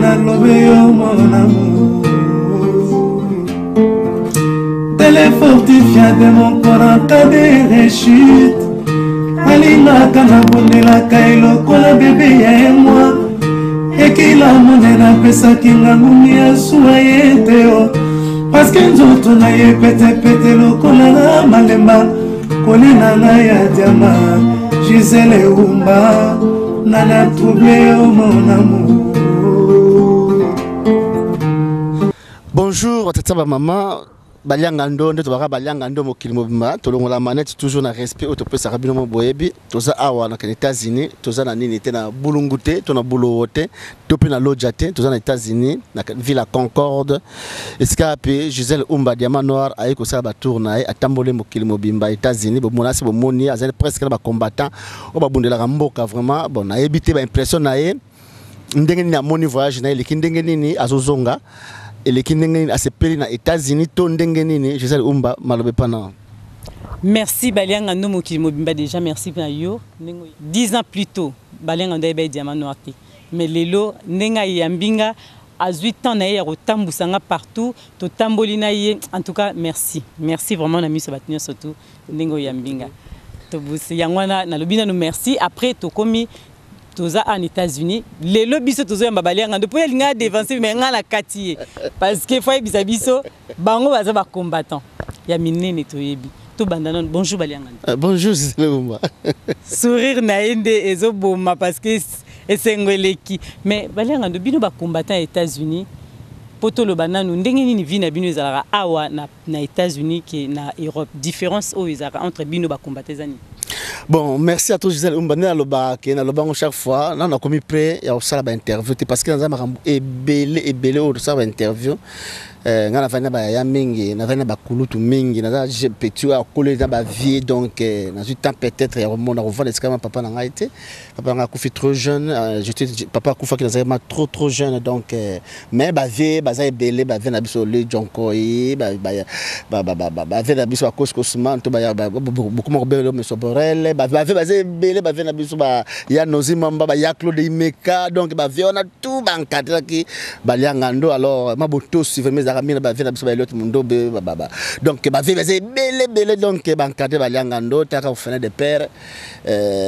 Nalobe yo mon amour. Tele fortifia de mon corps en cas de rechute. Alingaka nabondelaka ye lokola bebe ya ye mwa ekila monene apesaki nga ngungi ya suwa ye te o parceke nzoto na ye petepete lokola na malemba kolia na ngai ya diama Gisele Umba nana trouble yo mon amour. Bonjour tata ba mama balianga ndo nde tobaka balianga ndo mokili mobimba tolongola manette toujours na respect oyo topesaka bino mo boyebi toza awa na États-Unis toza na nini te na bulungu te to na bulowo te to mpe na loja te toza na États-Unis na ville ya Concorde esika mpe Gisèle Umba Diamant Noir aye kosala batour na ye atamboli mokili mobimba États-Unis bomona se bomoni azali presque na bacombattant oyo babundelaka mboka vraiment bon nayebi te baimpression na ye ndenge nini amoni voyage na ye eleki ndenge nini azozonga eleki ndenge nini asepeli na États-Unis to ndenge nini Gisèle Umba maloba epa na Merci Balianga Ndo mokili mobimba déjà merci na yo 10 ans plus tôt Balianga Ndo ayeba diamant noir te mais lelo ndenge ayambi nga azwi temps na ye ya kotambusa nga partout totamboli na ye en tout cas merci merci vraiment na miso ya bato nyonso tu ndenge oyambi nga tobusi yango wana nalobi nanu merci après tokomi toza en États-Unis lelo biso tozoyamba balianga ndo mpo ye alinga adevanse mais nga na kati ye parce que fo ayebisa biso bango baza bacombattant ya minene toyebi tobanda nano bonjour balianga ndo bonjour Gisele sourire na ye nde ezoboma parce que esengo eleki mais balianga ndo bino bacombattant ya États-Unis mpo toloba nanu ndenge nini vie na bino ezalaka awa na, na États-Unis ke na Europe différence oyo ezalaka entre bino bacombattant eza nini? Bon, merci à tous Gisèle Umba nde nalobaka ke naloba yango chaque fois nano nakomi prêt ya kosala bainterview te parce que naza makambo ebele ebele oyo tosala bainterview ngai navandi na bayaya mingi navandi na bakulutu mingi naza petit oyo akoleli na bavie donc nazwi temps peut-être ya komona kovanda esika ma papa na ngai te papa na ngai akufi trop jeune j'étais papa akufaki nazalaki ma trop trop jeune donc mais bavie baza ebele bavie na biso le jonkoi bavie na biso bakosikosman to bokoma kobengela meso borel bavie baza ebele bavie na biso ya nozi mamba baya claude imeka donc bavie wana tout bankadraki balianga ndo alors mabotosi vraiment ezalaka mingi na bavie na biso baeliot mundobe donc bavie baza ebele ebele donc bankadre balianga ndo taka ofene de père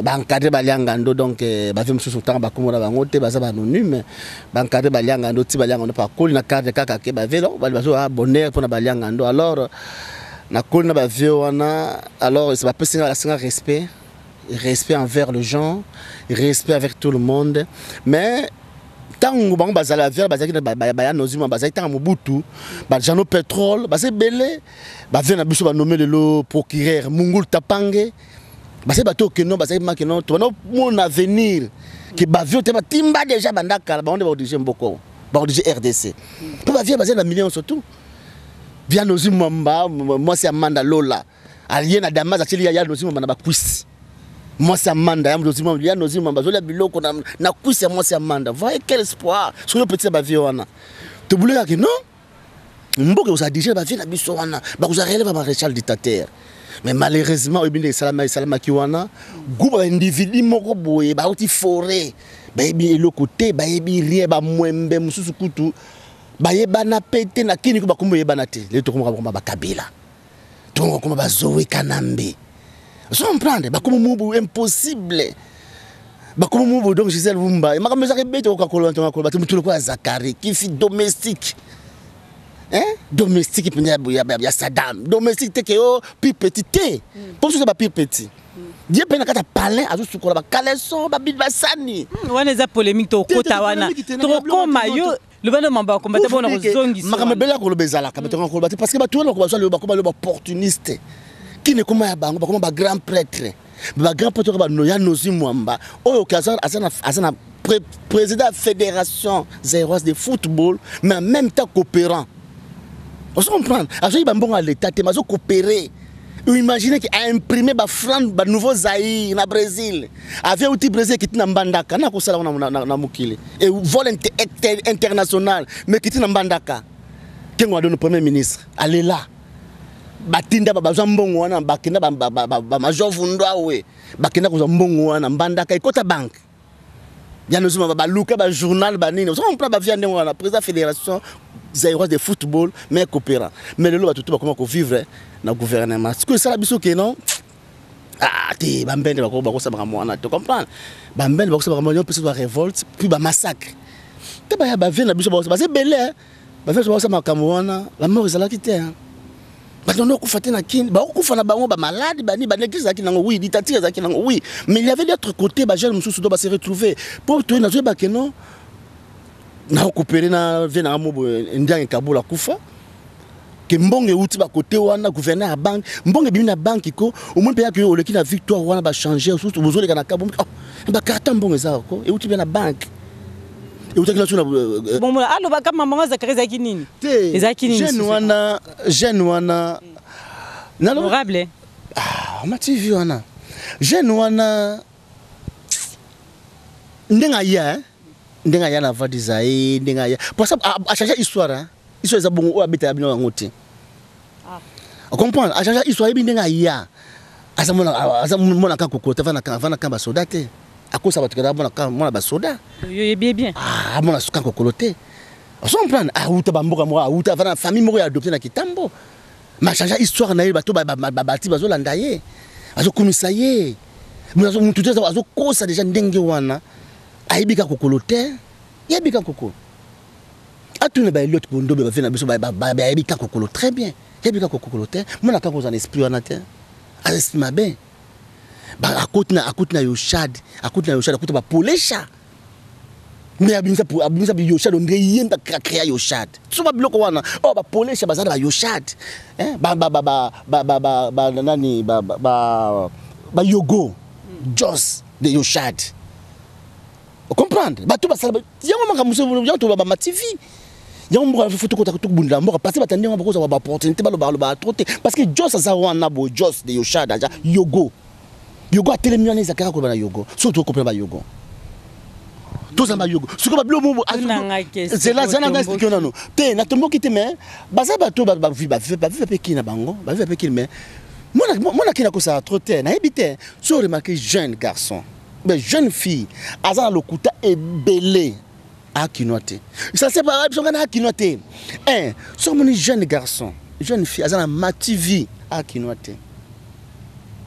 baencadre balianga ndo donc bavie mosusu otanga bakombo na bango te baza baanonyme baencadre balianga ndo ti balianga ndo bakoli na cadre kaka ke bavie donc bazo bonheur mpona balianga ndo alors nakoli na bavie wana alors bapesi nga basinga respect respect envers les gens respect avec tout le monde mais ntango bango bazala bavie bazalaki baya nozima bazalaki ntango Mobutu bajano pétrole baza ebele bavie na biso banome lelo procureur Mungul Tapange bazali bato okeno bazali makeno to bana mona avenir ke bavio te batimba déjà banda kala bango nde baodirige mboko baodirige RDC mpo bavie bazali na million surtout via nozi mwamba mwasi ya manda lola alie na damas atieli ya nozi mwamba na bakwisi mwasi ya manda ya nozi mwamba ya nozi mwamba azolia biloko na, na kwisi ya mwasi ya manda voyez quel espoir soki opetisa bavie wana tobulekaki non mboka ekozala dirige bavie na biso wana bakozala relève ya maréchal dictateur mais malheureusement oyebi nde esalama esalamaki wana groupe ya baindividu moko boye bauti forêt bayebi eloko te bayebi rien bamwembe mosusu kutu bayebana pe te na kini ko bakombo eyebana te lelo tokomaka bakoma bakabila tokomaka bakoma bazowe kanambe ozo comprendre bakoma mobu impossible bakoma mobu donc Gisèle Wumba makambo ezaka ebete okakoloba ntonga koloba te motu lokola Zakari kifi domestique hein domestique mpenza ya Saddam domestique te ke yo pire petit te mpo mosusu ba pire petit ye mpe na kati ya palin azosukola bakaleson basani wana eza polémique tokota wana tokokoma yo loba na mambo ya kombata mpona kozongisa makambo ebele ya koloba ezalaka bato koloba te parce que bato wana bazwa lelo bakoma lelo baopportuniste kini ekoma ya bango bakoma bagrand prêtre bagrand prêtre oyo ya nozi mwamba oyo aza na président ya fédération zairoise de football mais en même temps coopérant ozo comprendre azoyi bambongo ya l'état te mais azo coopérer imagine ke aimprime bafranc banouveau zaïre na Brésil avion euti Brésil ekiti na Mbandaka na kosala ngo na mokili e vol international mais ekiti na Mbandaka Kengo adono premier ministre alela batinda bazwa mbongo wana bakenda bamajor Vundwawe bakenda kozwa mbongo wana Mbandaka ekota banque. Ya nozuma baluka bajournal banini, ozo comprendre bavia ndenge wana, président fédération zaïroise de football, mais coopérant. Mais lelo bato to bakoma kovivre na gouvernement, sikoyo esala biso ke non, ah te, bambende bakosala makambo wana, to comprendre, bambende bakosala makambo wana, mpesa barévolte puis bamassacre te. Baya bavie na biso, baza ebele, bavie biso bakosala makambo wana, bamort ezalaki te, bato nde okufa te na Kini, bakokufa na bango bamaladi bani, banéglise ezalaki nango, oui, dictature ezalaki nango, oui, mais il y avait d'autre côté bajeune mosusu do base retrouver mpo toye. Nazoyeba ke non, nakokopere na vie nanga mo boye, ndiange Kabula kufa, ke mbongo euti bakote wana, gouverneur ya banque, mbongo ebimi na banque ko omoni mpe yaki oleki na Victoire wana, bachange susu, bozoleka na kabo, oh, bakarta mbongo eza ko euti mpe na banque, eutaki na so. Bon, alobaka mama Zakari ezalaki nini? Te. Ezalaki nini? Jeune wana, jeune wana. Honorable. Ah, ma TV wana, jeune wana, ndenge aya, ndenge aya na vadisa ye, ndenge aya pour ça achange histoire, hein. Histoire eza bongo, oyo abetaka bino yango te, comprendre, achange histoire, ayebi ndenge aya, aza mona kaka kokota te, avanda kan basoda te, akosa bato kenda mona basoda. Oyebi bien. Amona kan kokolo te, ozo comprendre, auta bamboka moko, auta avanda na famille moko ya adopté na Kitambo, ma change histoire na ye, bato bati bazolanda ye, azokumisa ye, mutu te azokosa déjà ndenge wana, ayebi kaka kokolo te, yebi kaka kokolo. Atuna baeliot Bondobe, bavie na biso, bayebi kaka kokolo très bien, yebi kaka kokolo te, mona kaka kozala na esprit wana te, aza esprit mabe. Akoti na Yoshad, akoti na Yoshad, akoti bapolesha, mais abimisa Yoshad, ondire ye nde acréa Yoshad. So babiloko wana oyo bapolesha baza na bayoshad, nani, bayogo Jos de Yoshad, comprendre, bato basala yango makambo mosusu, yango toloba bama TV, yango mboka faut tokota tokobundela mboka, parce que bato ndenge bakozwa baopportunité, balobaka trop te, parce que Jos aza wana boye, Jos de Yoshad aza yogo, yogo atelemi wana, ezalaka kaka koloba na yogo, soki tokopena bayogo, tozala bayogo. Sikoyo babilo mo zela, zela na explique nano te, natomboki te, mais baza bato bavive mpe kini na bango, bavive mpe kini, mais mwana kini akosala trop te, nayebi te. So remarque, jeune garçon, mais jeune fille aza na lokuta ebele, akinois te, ça c'est pas biso nga na akinois te. Un soki omoni jeune garçon, jeune fille aza na mativi, akinois te.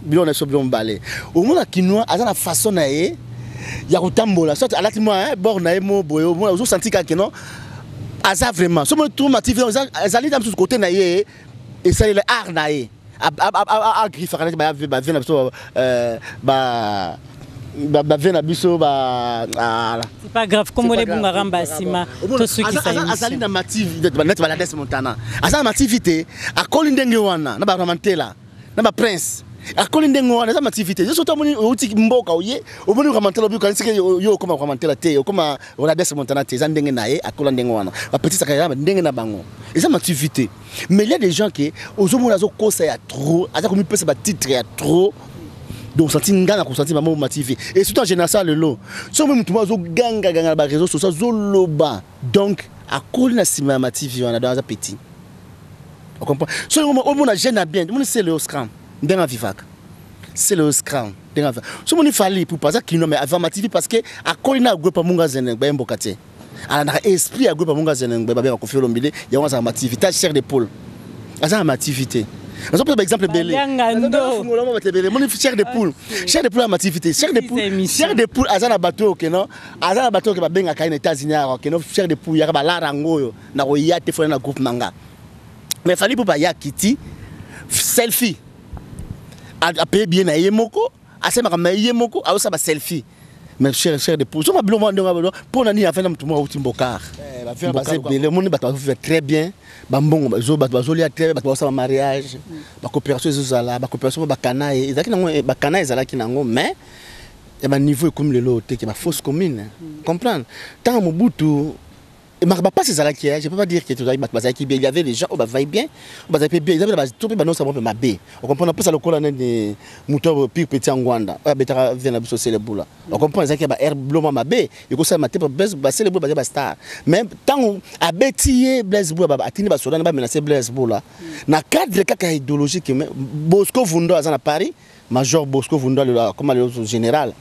Biloko na biso, biloko mibale, omona kinois aza na façon na ye ya kotambola, soit alati mwa bord na ye mo boye, omona ozosanti kaka keno aza vraiment. So moni trop mativi, ezali na mosusu côté na ye, esalela art na ye, agriffaka neti bavie na biso, bavie na biso ba. C'est pas grave, kombo ebungaka mba nsima, tosukisa. Azali na mativi neti balades Montana, aza na mativi te, akoli ndenge wana na baramantela na baprince, akoli ndenge wana, eza mativi te. Soki omoni outi mboka, oye omoni ramantela, obi okanisi ke yo okoma ramantela te, okoma Olades Montana te, eza ndenge na ye, akola ndenge wana, bapetit sakaya ndenge na bango, eza mativi te. Mais il y a des gens ke ozomona azokosa ya trop, aza komipesa batitre ya trop, donc santi nga na kosanti mama ma TV. Et surtout en génération lelo, soki motu moko azogangaganga na baréseau sociaux, azoloba, donc akoli na nsima ya ma TV wana, donc aza petit, ocomprend. Soki omona jeune na bien, omoni Sele Oscram ndenge avivaka, Sele Oscram ndenge avivaka, so omoni Fally Ipupa, aza kino, mais avant ma TV, parce que akoli na agwepa munga zene bayemboka te, alandaka esprit ya groupe munga zene ngbe, babengaka Kofi Olombile, yango azala ma TV ta chair de poule, aza na ma TV te. Nazopesa baexemple ebele, bato ebele moni chair de poule, chair de poule ya ma TV te, chair de poule, chair de poule aza na bato oyo keno, aza na bato oyo babengaka ye na États-Unis awa keno, chair de poule yaka balara yango oyo na koya te, fona na groupe na nga. Mais Fally mpo baya kiti selfie, apaye bien na ye moko, asemaka na ye moko, azosala baselfie, mais chair de poule, soma biloko moko ndenge mpo na nini afai na motu moko auti mbokar. Baza ebele, omoni bato bazovivre très bien, bambongo bato bazolia très bien, bato bazosala mariage, bacoopération ezozala, bacoopération mpo bakana ye ezalaki nango, bakana ezalaki nango, mais ya baniveau ekomi lelo teke bafausse commune, comprendre. Ntango Mobutu bapasi ezalaki, je peux pas dire que tozalaki bato bazalaki bien. Il y avait des gens oyo bavai bien, oyo bazalaki mpe bien, eza mpe to mpe banosa mpe mabe, ocomprendre. Apesa lokola nini, moto oyo pire petit ya Ngwanda oyo abetaka vie na biso Selebula, ocomprendre, ezalaki ya ba air bloma mabe ekosalema te, baselebula baza bastar, mais ntango abeti ye Blaise Bula, atindi basoda na bamenace Blaise Bula na cadre kaka ya idéologique. Bosco Vundo aza na Paris, major Bosco Vundo, lelo akoma lelo général.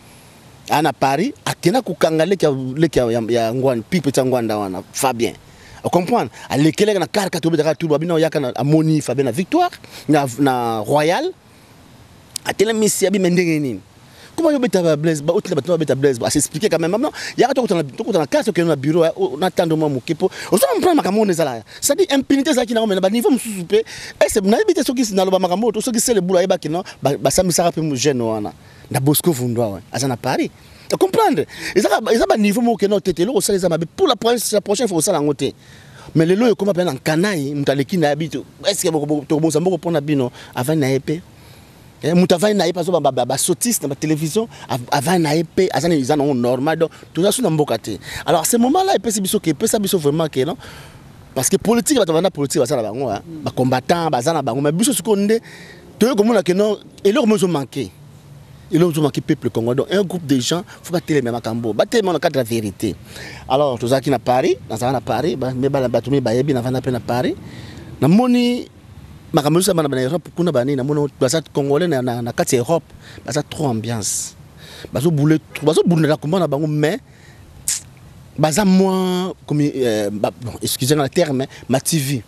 Aa na Paris, akenda kokanga leki leki ya Ngwanda, pipe ya Ngwanda wana, Fabien. Comprendre? Alekelaka na car kati obetaka tour babino yaka na amoni Fabien na Victoire na Royal. Atelemisi abima ndenge nini? Comment yo beta Blaise ba otila bato beta Blaise ba s'expliquer quand même non yaka to kotana to kotana carte okende na bureau na tando mwa moke po ozo comprendre makambo oyo ezala, c'est-à-dire impunité ezalaki nango, mais na ba niveau mosusu mpe ese nayebi te soki naloba makambo oyo to soki sele bula ayebaki no basambisaka mpe jeune wana na Bosco Vundwa wana aza na Paris. Comprendre, eza ba niveau moko kende otete eloko osala eza mabe pour la prochaine fois osala yango te. Mais lelo oyo ekoma mpe na nkanai, moto aleki na yebi est ce que tokobongisa mboko mpona bino avandi na ye mpe moto avandi na ye mpe azoba basotise na batélévision, avandi na ye mpe aza eza nango normal. Donc toza su na mboka te. Alors à ce moment là epesi biso ke epesa biso vraiment ke non, parce que politique, bato banda politique baza na bango, bacombattant baza na bango, mais biso sikoyo nde toyei komona ke non, eloko mo ezomanke, eloko ezomanke peuple congolais. Donc un groupe de gens faut batelema makambo, batelema na cadre ya vérité. Alors tozalaki na Paris, nazalaka na Paris, bana bato mingi bayebi, navanda mpe na Paris, namoni makambo nyonso bana na Europe kuna banini, namoni baza congolais na kati ya Europe, baza trop ambiance, bazobule, bazobundela komba na bango, mais baza moins comme bon, excusez le terme, ma TV,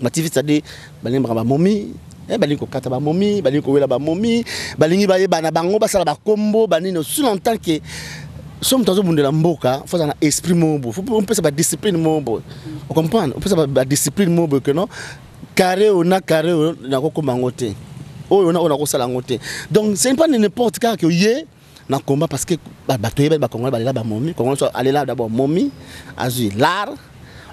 ma TV, c'est-à-dire balingi bamomi, balingi kokata bamomi, balingi kowela bamomi, balingi bayeba na bango, basala bakombo banini. Aussi longtemps ke so moto azobundela mboka, faut aza na esprit moko boye, faut opesa badiscipline moko boye, ocomprendre, opesa badiscipline moko boye ke non, carré oyo na carré oyo nakokoma yango te, oyo na oyo nakosala yango te. Donc c'est pas n'importe kaka ke ye na combat, parce que bato yebani, bacongolais balela bamomi, congolais so alela d'abord momi, azwi l'art,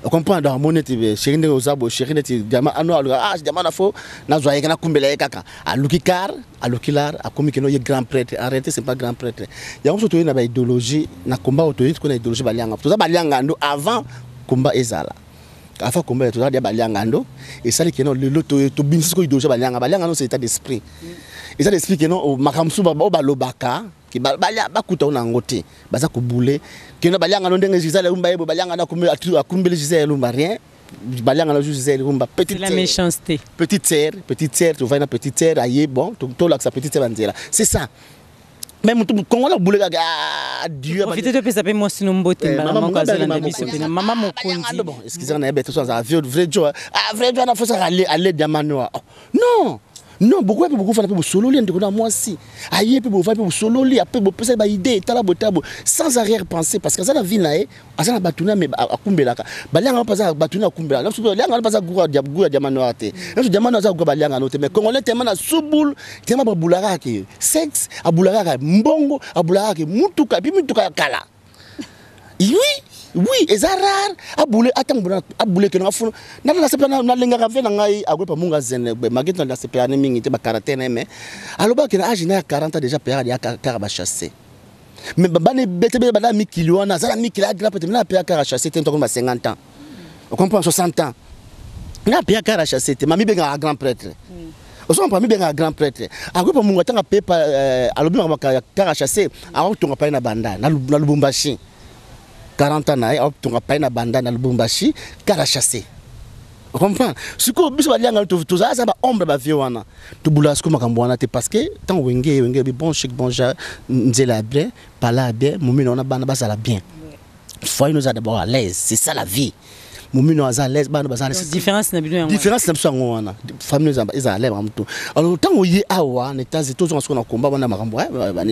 ocomprendre. Donc amoni neti chéri ndenge oza boye, chéri neti diamant ano, aluka ah diamant na fo nazwa ye, nakumbela ye kaka, aluki car aluki l'art, akomi keno ye grand prêtre. En réalité c'est pas grand prêtre yango. Biso toyei na baidéologie na combat oyo, toyei sikoyo na idéologie balianga, toza balianga ndo avant combat ezala, avant combat toza dia balianga ndo esali keno lelo tobimisi sikoyo idéologie balianga. Balianga ndo c'est état d'esprit, état d'esprit keno makambo mosusu oyo balobaka bakuta oyo na yango te, baza kobule keno balianga no ndenge Gisele Lumba ye boye, balianga no akumbeli Gisele Lumba rien, balianga no Gisele Lumba petite, la méchanceté. Petite sœur, petite sœur, tovai na petite sœur aye, bon, tolakisa petite sœur banzela, c'est ça. Mais mutu kongola bule kaka, ah Dieu. Profite topesa mpe mwasi no mbote mbala moko azolanda biso mpe na mama mokonzi. Bon, excusez, na yebi to aza vieux vrai jo, ah vrai jo na fosa aller aller diamant noir. Non non, beaucoup mpe bokofanda mpe bosololi, ndeko na mwasi aye mpe bofanda mpe bosololi, ape bopesa baidée etala botabo sans arrière pensée, parce que aza na vie na ye, aza na bato na me akumbelaka balianga mpe aza bato na akumbelaka lianga mpe aza goût ya diamant noir te, nyonso diamant noir aza goût balianga no te. Mais congolais tema na subul tema babulaka kaka sexe, abulaka kaka mbongo, abulaka kaka mutuka, et puis mutuka ya kala. Oui, eza rare abule atango abule keno afuna nala nasepela, nalengaka ve na ngai akwepa munga zene magete, nasepela ne mingi te bacaractère na ye, mais alobaki na age na ya 40 ans déjà peyaka ya kaka bachasse, mais bana ebete bana mikili wana aza na mikili agra peut-être na peya kaka chasse te, ntoko ba 50 ans, on comprend, 60 ans na peya kaka chasse te. Mami bengaka grand prêtre, ozompa mi bengaka grand prêtre akwepa mungu atanga pepa, alobi makambo kaka chasse, akotonga pai na banda na Lubumbashi, 40 ans na ye akotonga pai na banda na Lubumbashi kaka chasse, comprendre. Sikoyo biso balianga tozala aza baombre bavie wana, tobulaka sikoyo makambo wana te, parce que ntango wenge wenge ebi bon chic bon genre, nzela ya bien, pala ya bien, momino wana bana bazala bien, foyer no eza d'abord à l'aise, c'est ça la vie. Momino aza à l'aise, bana baza à l'aise. Différence na bino yango. Différence na biso yango wana, famille eza à l'aise makambo. Alors ntango ye awa na États-Unis, tozonga sikoyo na komba wana, makambo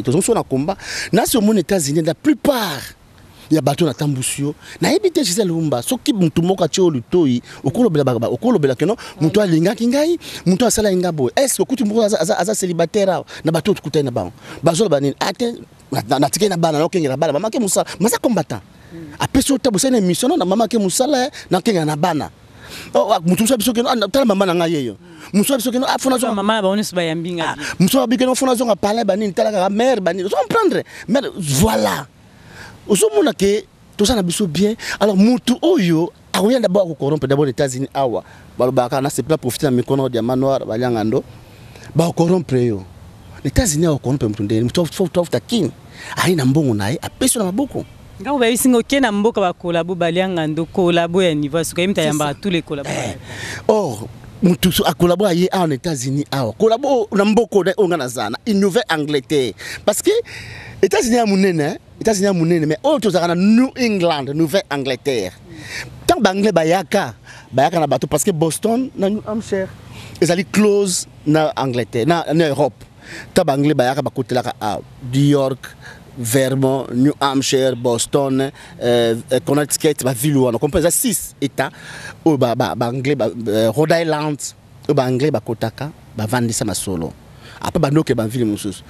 tozonga sikoyo na komba nasi omoni États-Unis, la plupart ya bato na tambusi yo nayebi te. Gisele Lumba, soki motu moko atie oyo litoi, okolobela keno moto alingaki ngai, moto asalaki ngai boye, est ce okuti moko aza célibataire awa na bato oyo tokutani na bango, bazoloba nini? Ate natikali na bana, nakokengela bana, mama ke mosala, maza combattant apesi oyo tabosali na émission na mama ke mosala, nakengela na bana. Motu mosu biso keno tala mama na ngai yeyo, mosu biso keno afona zonga mama na bango nyonso bayambi ngai, mosu abi keno fona zonga palais banini, tala kaka mare banini, ozo comprendre mare. Voilà, ozomona ke toza na biso bien. Alors mutu oyo akoya d'abord akocorrompre d'abord États-Unis awa, balobaka na sepela profite na mikono diamant noir balianga ndo bakocorrompre yo na États-Unis, akocorrompre mutu ndenge mutu afuta kini aye na mbongo na ye, apesi yo na maboko. Ntango bayebisi nga oke na mboka bakolabo balianga ndo kolabo ya niveau ya suka, ye mutu ayambaka tous les kolabo. Or mutu akolabo aye awa na États-Unis awa, kolabo na mboka oyo nga naza na Nouvelle Angleterre, parce que États-Unis ya monene, États-Unis ya monene, mais oyo tozalaka na New England, Nouvelle Angleterre. Ntango baanglais bayaka, bayaka na bato parce que Boston na New Hampshire ezali close na Angleterre, na Europe. Ntango baanglais bayaka, bakotelaka a New York, Vermont, New Hampshire, Boston, Connecticut, baville wana. Comprend, eza 6 états oyo baanglais, Rhode Island, oyo baanglais bakotaka, bavandisa masolo. Après bandoke baville mosusu.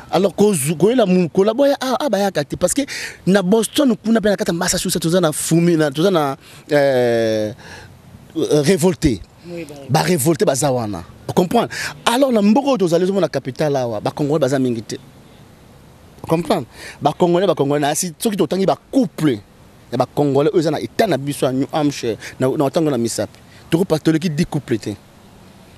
Alors koyela kolabo ya a bayaka te parce que na Boston kuna mpe na kati ya Massachusetts toza na fumi, toza na révolté, barévolté baza wana, comprendre. Alors na mboka oyo tozali, ozomona capitale awa, bacongolais baza mingi te, comprendre. Bacongolais na asi, soki totangi bacouple ya bacongolais oyo eza na état na biso ya New Hampshire, na otango na misapi, toleki 10 couple te.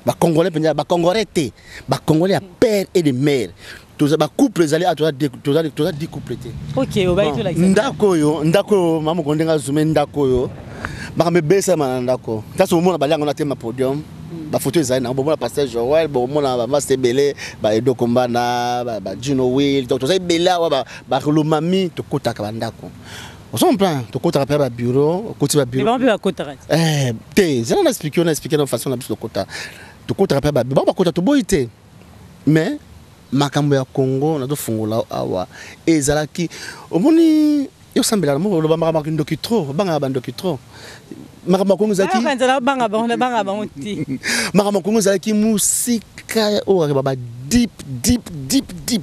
Bacongolais mpenza, bacongolais te, bacongolais ya père et de mère, toza bacouple ezali awa, toza 10 couple te. Ok, obayi tolakisa. Ndako oyo mama moko ndenge azume ndako oyo, makambo ebesama na ndako. Kasi omona baliango na te ma podium, bafoto ezali nango, bomona pasteur Joel, bomona bamasa ebele, baedoko mbana, bajino will. Donc toza ebele awa, barolomami, tokotaka bandako, ozo comprendre, tokotaka mpe babureau, okoti babureau. Bango mpe bakotaka? Te, zela na explique, na explique na façon na biso tokota. Tokotaka mpe babureau, bango bakota, toboyi te, mais makambo ya Congo nazofungola awa ezalaki, omoni, yosambela moko oloba makambo ya ndoki trop, obangaka bandoki trop. Makambo ya Kongo ezalaki Nzala banga bango, na banga bango te. Makambo ya Kongo ezalaki mosika oyo ba deep, deep, deep, deep,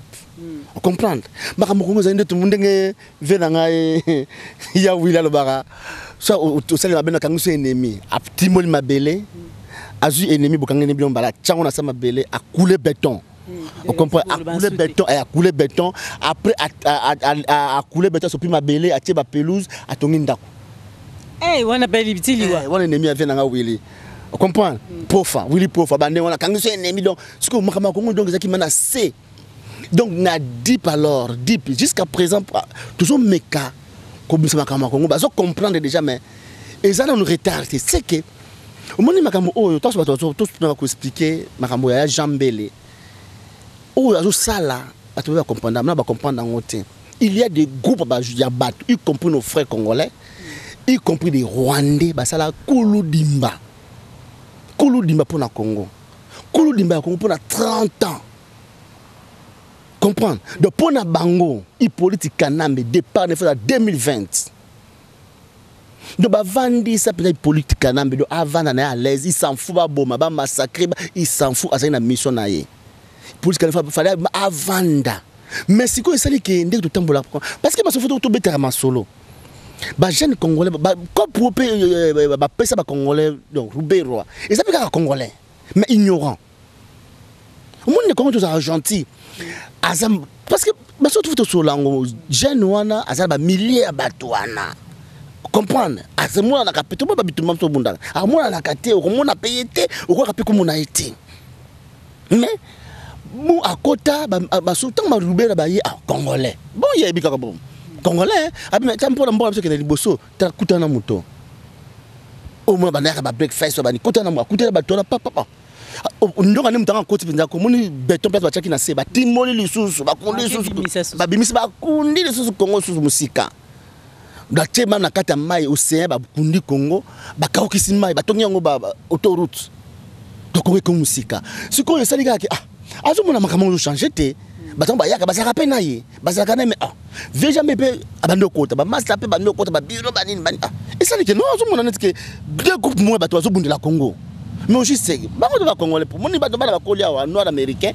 comprendre. Makambo ya Kongo ezali nde ndenge ve na ngai ya wili alobaka, so osali mabe, nakangi so ennemi, atimboli mabele, azwi ennemi, bokangi ennemi bino mbala, tiango na sa mabele, akule béton. On comprend, akule béton, akule béton, après akule béton, asopi mabele, atie bapelouse, atongi ndako. Wana mpe libiti liwa. Wana ennemi ave nanga wili, comprendre, pofa wili, pofa bande wana akangi so ennemi. Donc sikoyo makambo ya Kongo donc ezalaki ma na se, donc na deep. Alors deep jusqu'à présent tozomeka kobimisa makambo ya Kongo, bazocomprendre déjà, mais eza nanu retard te. C'est que omoni makambo oyo ntanso bato tosonaka koexpliquer makambo ya Jean Mbele oyo azosala, bato bacomprendre na bacomprendre yango te. Il y a des groupes ya bato, y compris nos frères congolais, y compris des Rwandais, basala kuludimba, kuludimba mpona Congo, kuludimba ya Congo mpona 30 ans, comprendre. Donc mpona bango, Hippolyte Kanambe départ ne faisait 2020. Donc bavandisa mpenza Hippolyte Kanambe, donc avanda na ye à l'aise, il s'en fout, baboma, bamassacre, il s'en fout, azali na mission na ye. Hippolyte Kanambe fallait avanda. Mais sikoyo esali ke ndenge totambola, parce que masolo tobetaka masolo, bajeune congolais kopo mpe bapesa bacongolais, donc Ruberwa eza mpe kaka congolais mais ignorant. Omoni, Kongo tozalaka gentil, aza parce que baso tufu tosola yango, jeune wana aza na bamilliers ya bato wana, comprendre. Asemonanaka mpe tomo babitumba moso obundaka, amonanaka te, okomona mpe ye te, okoka mpe komona ye te. Mais mu akota baso ntango barubela baye, ah, congolais, bon, yebi kaka bon congolais abi ta mpona mboka biso ekende liboso. Ta kutana na moto omona bandayaka ba breakfast, bani kutana na akutana bato wana papapa, ndoka nde moto anga akoti mpenza, komoni béton place batiaki na se, batimoli lisusu, bakundi lisusu, babimisi, bakundi lisusu Kongo lisusu mosika, batie ma na kati ya mai océan, bakundi Kongo, bakaukisi mai, batongi yango autoroute. Donc Kongo ekomi mosika. Sikoyo esali kaka ke ah, azomona makambo ozo change te. Bato bayaka, bazalaka mpe na ye, bazalaka na ye, mais ah, vie jamais mpe abandi okota bamaster mpe bandi okota babiro banini bani. Ah, esali ke non, azomona neti ke deux groupe moko bato bazobundela Congo, mais au juste bango to bacongolais moni bato bana bakoli awa, noir américain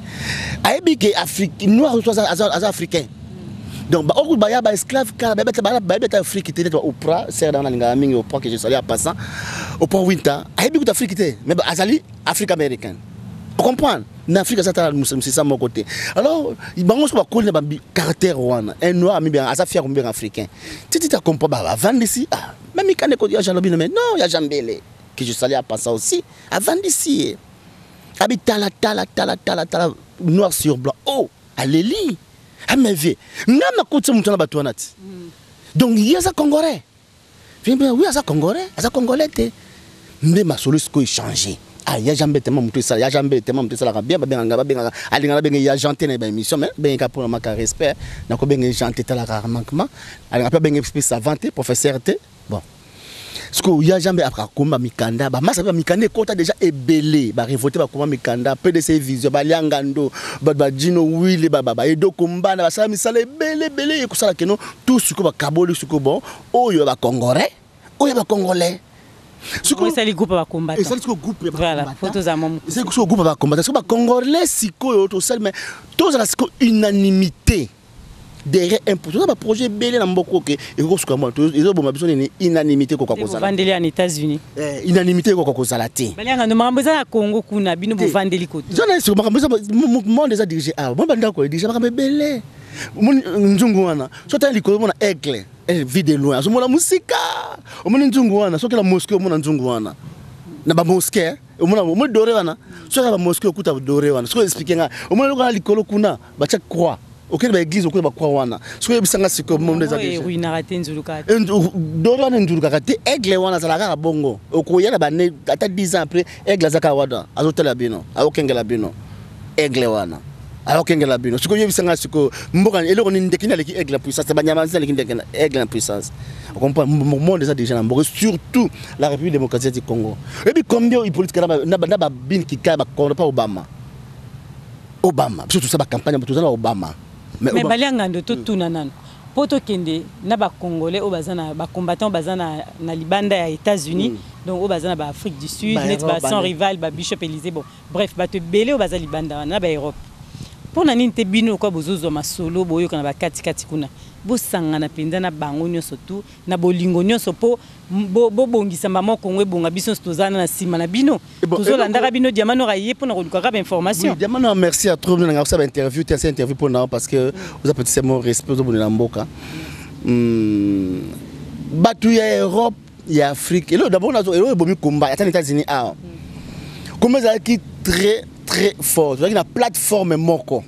ayebi ke Afrique noir so aza africain. Donc baoyo baya baesclave kala bayebi ata Afrique te. Neti Oprah, sere nanga nalingaka mingi, Oprah que je salue en passant, Oprah Winter, ayebi kuta Afrique te, mais azali Afrique américaine, comprendre. Na Afrique aza tala mosisa moko te. Alors bango soki bakoli na bacaractère wana, un noir amibenga, aza fier komibenga africain titi ta comprendre. Bavandisi, ah, même ikande ya Jean Lobino, mais non, ya Jean Mbele que je salue en passant aussi, avandisi ye, abi tala, tala, tala, tala, tala, noir sur blanc. Oh, aleli amevie nga nakotisa moto na bato wana ti. Donc ye aza congolais, oui, aza congolais, aza congolais te. Nde masolo sikoyo échange. Ah, ya Jean Mbele tema moto esala, ya Jean Mbele tema moto esalaka bien, babengaka nga, babengaka, alingaka nabenge ya Jean te na ba émission, mais bengeka mpona maka respect, nakobenga ye Jean te, talaka manquement, alingaka mpe abenge mpe savant te, professeur te, bon. Sikoyo ya Jean Mbele akoma mikanda, bamasa mpe bamikanda ekota déjà ebele, barevolte bakoma mikanda, PDC Vision, baliangando, bato ba Djino Wili, ba Edo Kombana, basala misala ebele ebele, ekosala keno tout sikoyo bakaboli sikoyo, bon, oyo ya ba Congolais, oyo ya ba Congolais. Sikoyo esali groupe ya bacombattant. Esali sikoyo groupe ya Voilà, faut tozala mwa mokuse. Esali sikoyo groupe ya bacombattant. Sikoyo bacongolais sikoyo tosali, mais tozala sikoyo unanimité derrière un projet. Toza baprojet ebele na mboka oke ekoki kosuka mwa ezoboma biso nini, unanimité ekoka kozala. Bovandeli en États-Unis. Unanimité ekoka kozala te. Balianga no makambo eza na Congo kuna, bino Te. bovandeli koto. Zona sikoyo makambo eza monde eza dirigé awa, mo bandako edirige makambo ebele. Omoni nzungu wana, so otali likolo omona aigle, vie de loin azomona mosika. Omoni nzungu wana, soki na mosquée omona nzungu wana na bamosquée, omona, omoni doré wana, soki na bamosquée okuta doré wana. Soki explique nga, omoni eloko wana likolo kuna batia croix, okende baeglise okuta bacroix wana. Soki oyebisanga sikoyo monde eza dirigé. Eruinaka te, nzulukaka te. Doré wana endulukaka te, aigle wana azalaka kaka bongo. Okoya na bane ata 10 ans après, aigle aza kaka wana, azotala bino, azokengela bino. Aigle wana azokengela bino. Sikoyo oyebisanga sikoyo mboka eloko nini, ndeke nini aleki aigle na puissance? Banyama nini aleki ndeke aigle na puissance? Ocomprendre, monde eza déjà na mboka, surtout la République démocratique du Congo. Oyebi combien Hippolyte na babine kikaya bakondo pa Obama? Obama biso tosala bacampagne, toza na Obama. Mais Balianga ndo totuna nano mpo tokende na bacongolais oyo baza na bacombattant oyo baza na libanda ya États-Unis, donc oyo baza na baAfrique du Sud, Ba neti Europe, ba Sans Rival, babishop Élysée, bon bref, bato ebele oyo baza libanda wana na baEurope, mpo na nini te bino lokola bozozwa masolo, boyoka na bakatikati kuna, bosangana mpenza na bango nyonso tu na bolingo nyonso mpo bobongisa mama Kongo ebonga? Biso nyonso toza na nsima na bino, Bon, tozolandaka bino. Diamant Noir aye mpona koluka kaka bainformation. Oui, Diamant Noir, merci à trop. Nous avons interview, tu as interview pour nous parce que vous avez petit mon respect aux la mboka. Batu ya Europe, ya Afrique. Et là d'abord on a et bomi combat, ata États-Unis ah. Comment ça qui très très fort. Tu na plateforme moko.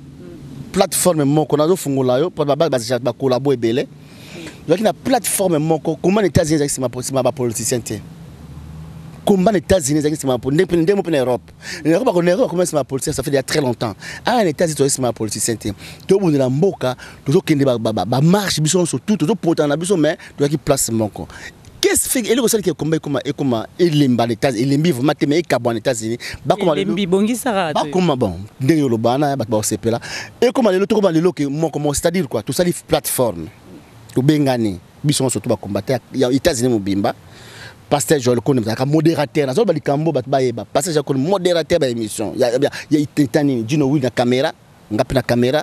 Plateforme moko nazo fungola yo pour ba ba ba collabo ebele. Tu na plateforme moko, comment les États-Unis ezalaki sima ba politicien te. Combat les États-Unis ezalaki nsima ndenge mpe na Europe. Na Europe, na Europe bakoma nsima ya politicien, ça fait déjà très longtemps. Awa na États-Unis toza nsima ya politicien te. Tobundela mboka, tozokende bamarche biso nyonso tout, tozopotana na biso, mais tozalaki place moko. Qu'est-ce fait eloko esalaki combat ekoma elemba na États, elembi vraiment te, mais ekabwa na États-Unis, bakoma lelo Elembi, bongisaka te. Bakoma bon ndenge oloba wana, bato bakosepela. Ekoma lelo, tokoma lelo ke moko moko, c'est-à-dire quoi, tosali plateforme, tobengani biso nyonso to bacombattant ya États-Unis mobimba. Pasteur Joël Kone azalaka modérateur, nazoloba likambo bato bayeba. Pasteur Joël Kone modérateur ba émission ya iteta nini, Dino Will na caméra, nga mpe na caméra,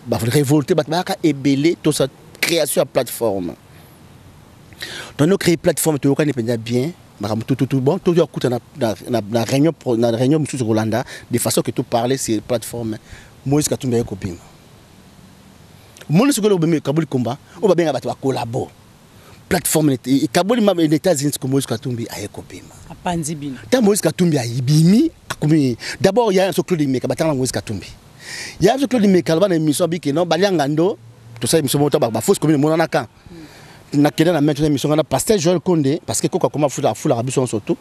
barévolte, bato bayaka ebele. Tosa création ya plateforme, tono créer plateforme, toyokani mpenza bien, makambo tututu. Bon, tozo akuta na réunion mosusu kolanda de façon que toparler sur plateforme. Moïse Katumbi aye kobima. Omoni sikoyo obemi kaboli komba oyo babenga bato bakolabo, plateforme ekaboli ma na États-Unis. Sikoyo Moïse Katumbi aye kobima. Apanzi bino. Ntango Moïse Katumbi ayibimi, akomi d'abord ya so Claude Imeka, batanga na Moïse Katumbi ya so Claude Imeka, aloba na émission abiki non balianga ndo tosala émission moko bafausse commune emonanaka. Nakende na maître émission nga na pasteur Joël Konde, parce que koko akoma afula, afulaka biso nyonso tu.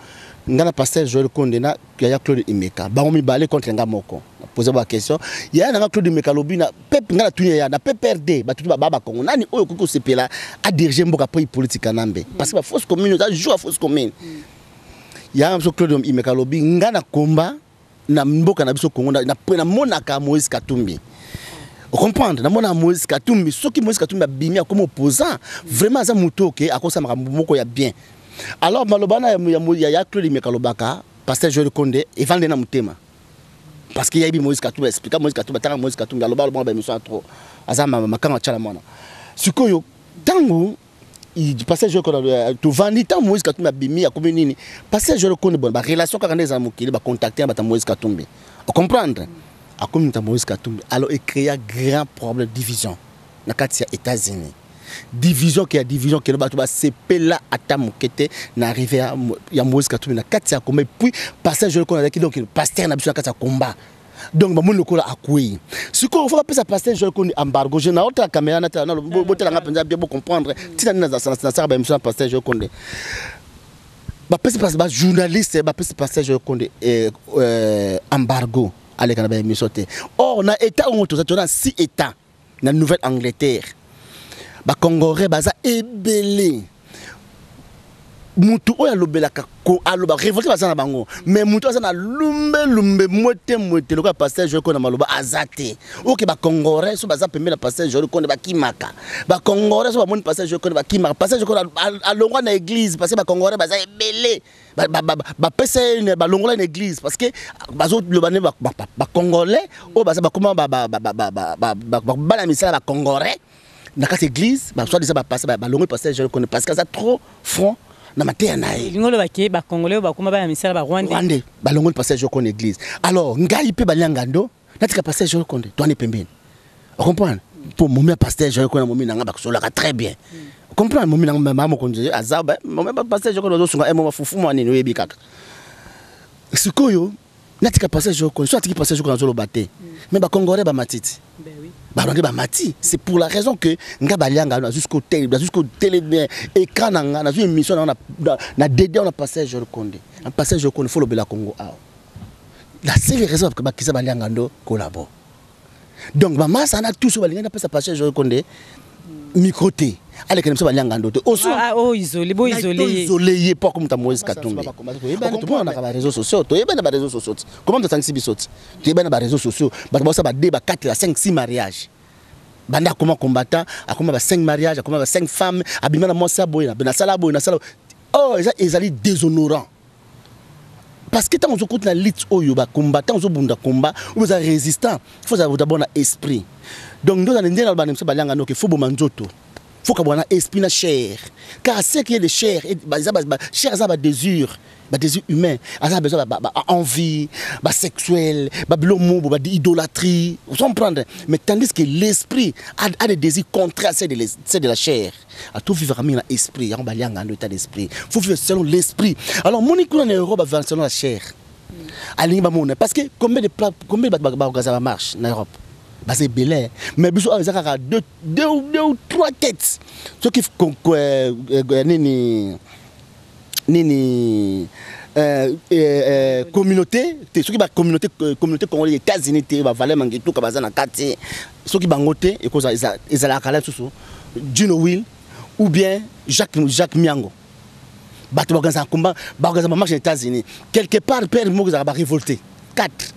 Nga na pasteur Joël Konde na yaya Claude Imeka, bango mibale contre nga moko. Pose ba question, yaya nanga Claude Imeka alobi na pep, nga na tuni yaya na PPRD, bato tu ba bakongo, nani oyo okoki kosepela adirige mboka po Hippolyte Kanambe? Parce que bafausse commune eza jour ya fausse commune. Yaya biso Claude Imeka alobi nga na komba na mboka na biso Congo, namonaka Moïse Katumbi, comprendre, namona Moïse Katumbi. Soki Moïse Katumbi abimi, akomi opposant, vraiment aza motu oke akosala makambo moko ya bien. Alors maloba wana ya Claude Imeka alobaka, pasteur Joël Konde evande na motema, parce que yayebi Moïse Katumbi, explika Moïse Katumbi, atanga Moïse Katumbi, aloba aloba baémission ya trop, aza makango atyala mwana. Sikoyo ntango pasteur Joël Konde tovandi, ntango Moïse Katumbi abimi, akomi nini, pasteur Joël Konde, bon, barelation kaka nde ezala mokili, bacontacte na bato ya Moïse Katumbi, ocomprendre, akomi moto ya Moïse Katumbi. Alors ecréa grand problème, division na kati ya États-Unis, division ke ya division ke bato basepela ata moke te na arrivé ya Moïse Katumbi na kati ya combat. Et puis pasteur Joël Konde azalaki donc pasteur na biso na kati ya combat, donc bamoni lokola akwei. Sikoyo fo bapesa pasteur Joël Konde embargo. Je naotala caméra, natala, botelanga mpenza bien, bocomprendre ntina nini nasaka baémission na pasteur Joël Konde. Bapesi bajournaliste, bapesi pasteur Joel Konde embargo, aleka na baémission te. Or na état oyo toza, toza na six états na Nouvelle Angleterre, bacongolais baza ebele. Mutu oyo alobelaka, aloba révolte, baza na bango, mais mutu aza na lumbelumbe mwete mwete lokola pasteur Joel Konde na maloba aza te. Oke bacongolais so baza pembeni na pasteur Joel Konde, bakimaka. Bacongolais so bamoni pasteur Joel Konde, bakimaka. Pasteur Joel Konde alongwa na église parce que bacongolais baza ebele. Bapesa ye, balongola na église parce que bazoloba nde bacongolais oyo baza bakoma bana misala, bacongolais na kati église, soit disant bapasteur, balongoli pasteur Joel Konde parce que aza trop franc na mateya na ye. Elingi oloba ke bacongolais oyo bakóma bana misala barwandais. Rwandais, balongoli pasteur Joel Konde église. Alors ngai mpe balianga ndo natika pasteur Joel Konde toani pembeni, ocomprendre? Mpo momi ya pasteur Joel Konde, momi na nga bakosolaka très bien, comprendre? Momi na nga mama mokonzi aza momi pasteur Joel Konde, bazosunga mo bafufu mwa nini, oyebi kaka. Sikoyo natika pasteur Joel Konde, so atiki pasteur Joel Konde, azoloba te, mais bacongolais bamatiti, barwandais bamati. C'est pour la raison que nga balianga jusqu'au télé, jusqu'au télé écran na nga, nazwi émission na na dédé na pasteur Joel Konde. Na pasteur Joel Konde, faut lobela Congo awa. La seule raison bakisa balianga ndo collabo. Donc bamasa na tous balingi napesa pasteur Joel Konde micro te, aleka na biso balianga ndo te. Isolé, bo isolé ye. Isolé ye mpo akomuta Moïse Katumbi. Tomonanaka baréseaux sociaux, toyebani na baréseaux sociaux ti comment tosangisi biso ti toyebani na baréseaux sociaux. Bato baosala ba 2, ba 4, ba 5, 6 mariage. Banda akoma combattant, akoma ba 5 mariage, akoma ba 5 femmes, abima na mwasi aboye, nasala boye, nasala oh. Eza ezali déshonorant parce que ntango ozokota na lutte oyo, bacombattant, ozobunda combat oyo oza résistant, faut ozala d'abord na esprit. Donc nde ozala nde na biso balianga noke, faut boma nzoto, faut kabwana na esprit na chair, car ce qui est de chair, chair eza badésir, badésir humain, aza besoin baenvie, basexuel, babilo mobo, baidolâtrie, comprendre? Mais tandis que l'esprit a des désirs contraires à ceux de la chair. Ato vivre mingi na esprit, yango balianga ndo état d'esprit, faut vivre selon l'esprit. Alors moni kuna na Europe, bavivre selon la chair, alingi bamona parce que combien de combien bato baorganiser bamarche na Europe? Baza ebele. Mais biso awa eza kaka deux, deux, deux ou trois têtes. Soki nini nini communauté te, soki bacommunauté, communauté congolaise États-Unis te, bavale mangetuka baza na kati, soki bango te, ezalaka la lisusu Gino Will ou bien Jacques Miango. Bato baorganisaka combat, baorganisaka bamarche na États-Unis quelque part, père moko ezalaka barévolté 4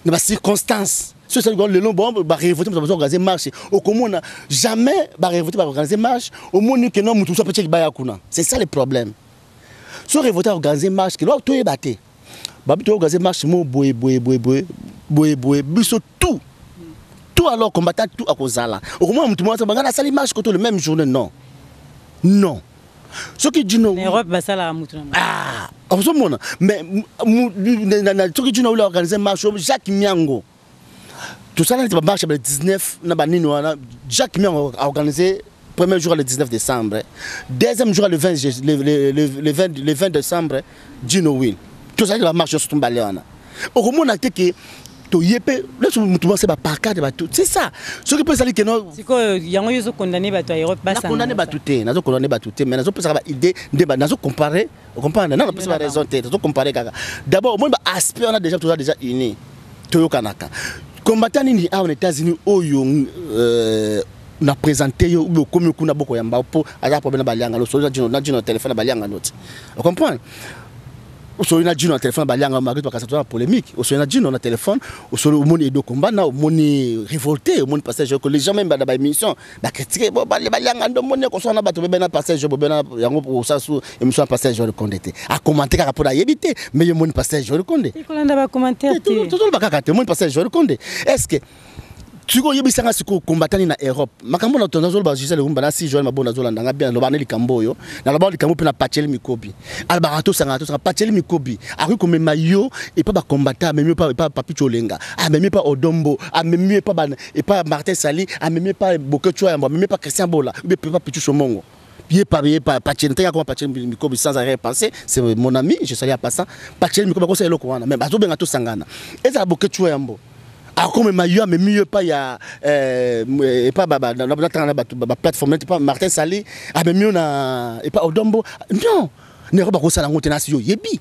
na bacirconstance. So esali lelo, bon, barévolté moto bazoorganiser marche, okomona jamais barévolté baorganiser marche, omoni ke no motu mosu apetiaki baya kuna. C'est ça le problème. So révolté aorganiser marche ke toyeba te, babi toorganiser marche mo boye boye boye boye boye boye, biso tout tout, alors combattant tout akozala. Okomona motu moko banga nasali marche koto le même journée. Non, non, soki Dino Europe basalaka mutu na Ah, ozomona, mais soki Dino oyo organiser marche, Jacques Miango, tosala neti bamarche ya 19 na banini wana, Jacques Miango a organisé premier jour le 19 décembre, deuxième jour le 20, le 20, le 20 décembre Dino Will. Tozalaki bamarche nyonso tombale wana, okomona te ke toye mpe leso motu mwasi bapancarte bato. C'est ça, soki mpe ezali keno. Sikoyo yango yo ozokondane bato ya Europe? Nakondane bato te, nazokondane bato te, mais nazopesaka baidée nde nazocompare, ocomprendre? Na napesa baraison te, tozocompare kaka. D'abord omoni baaspect wana, déjà toza déjà uni, toyokanaka. Combattant nini awa na États-Unis oyo na présente yo obi okomi kuna, bokoyamba mpo aza problème na balianga losolo na Dino téléphone na balianga noti, ocomprendre? Osoli na Dino na téléphone, balianga malgré bakasa toza na polémique, osoli na Dino na téléphone, osoli, omoni Edo Kombana, omoni révolté, omoni passage que les gens même na baémission bacritique balianga ndo omoni kosala na bato bebe na passage bobe na yango, osala su émission ya passage Joel Konde te, acommenter kaka mpona ayebi te, mais yo omoni passage Joel Konde. Kolanda bacommentaire te. Tozoloba kaka te, omoni passage Joel Konde. Est ce que sikoyo oyebisanga sikoyo kombatani na Europe makambo na nazoloba? Gisele Rumba na si Joel Mabonda azolanda nga bien, naloba ne likambo oyo, naloba likambo mpe na Pacheli Mikobi, alobaka tosangana, tosanga. Pacheli Mikobi akoki komema yo epa bacombattant, amemi yo epa Papi Cholenga, amemi epa Odombo, amemi epa epa Martin Sali, amemi epa Boketshu Yambo, amemi epa Christian Bola, epa Pichu Somongo. Ye pa ye pa Pacheli ntangi akoma Pacheli Mikobi sans arrière pensée, c'est mon ami, je salue en passant. Pacheli Mikobi akosala eloko wana, mais bazobenga tosangana, ezala Boketshu Yambo akomema yo, amemi yo epai ya epai natanga na bato baplateforme, epa Martin Sali, amemi yo na epa Odombo. Non. Na Europe bakosala yango te, nasi yo oyebi,